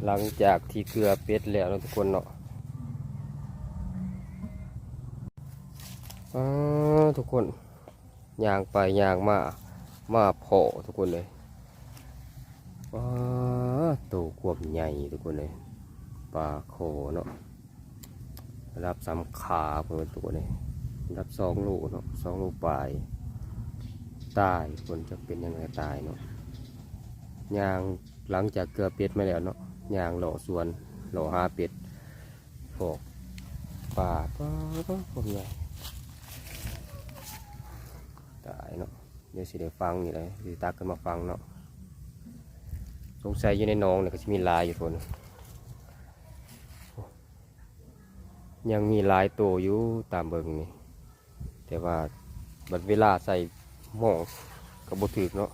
ຫຼັງຈາກທີ່ເກືອເປັດແລ້ວເນາະທຸກຄົນເນາະ. ອ້າ ທຸກຄົນ ຍ່າງໄປຍ່າງມາ ມາພໍ້ທຸກຄົນເອີຍ. ປາໂຕ ຄວາມໃຫຍ່ທຸກຄົນເອີຍ ປາຄໍເນາະ ລະດັບສ່ຳຂາພຸ້ນທຸກຄົນເອີຍ ລະດັບສອງໂລເນາະ ສອງໂລປາຍ. ຕາຍທຸກຄົນ ຈັກເປັນຫຍັງໃຫ້ຕາຍເນາະ. ຍ່າງ ຫຼັງຈາກເກືອເປັດມາແລ້ວເນາະ ຍ່າງເລາະສວນ ເລາະຫາເປັດ ພວກປາ ປາ ປາ ພວກໃຫຍ່ ຕາຍເນາະ. ດຽວຊິໄດ້ຝັງນີ້ແຫຼະ ຊິຕັກຂຶ້ນມາຝັງເນາະ. ສົງໄສຢູ່ໃນໜອງນີ້ກໍຊິມີຫຼາຍຢູ່ພຸ້ນ ຍັງມີຫຼາຍໂຕຢູ່ຕາມເບິ່ງນີ້ ແຕ່ວ່າບັດເວລາໃສ່ໝ້ອງກໍບໍ່ຖືກເນາະ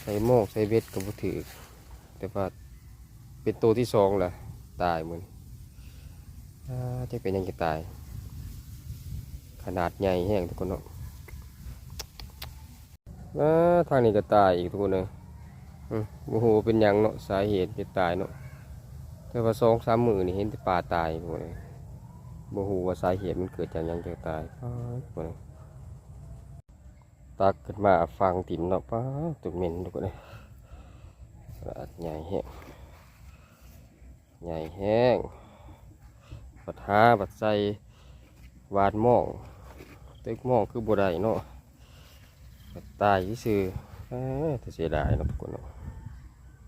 ໃສ່ໝ້ອງໃສ່ເບັດກໍບໍ່ຖືກ. ແຕ່ວ່າເປັນໂຕທີສອງລະ ຕາຍມື້ນີ້. ອາ ຈັກເປັນຫຍັງຈຶ່ງຕາຍ ຂະໜາດໃຫຍ່ແຮງທຸກຄົນເນາະ. ອາ ທາງນີ້ກໍຕາຍອີກທຸກຄົນເອີຍ. ອື ບໍ່ຮູ້ວ່າເປັນຫຍັງເນາະ ສາເຫດເປັນຕາຍເນາະ. ແຕ່ວ່າສອງສາມມື້ນີ້ເຫັນແຕ່ປາຕາຍທຸກຄົນເອີຍ ບໍ່ຮູ້ວ່າສາເຫດມັນເກີດຈາກຫຍັງຈຶ່ງຕາຍ. ປາດ ທຸກຄົນເອີຍ ຕັກຂຶ້ນມາຝັງຖິ້ມເນາະ. ປາດ ຕົວເໝັນທຸກຄົນເອີຍ ຂະໜາດໃຫຍ່ແຮງ ໃຫຍ່ແຮງ. ບັດຫາບັດໃສ່ຫວ່ານໝ້ອງ ຕຶກໝ້ອງຄືບໍ່ໄດ້ເນາະ ບັດຕາຍຊື່ໆ. ເອີ ແຕ່ເສຍດາຍເນາະທຸກຄົນເນາະ.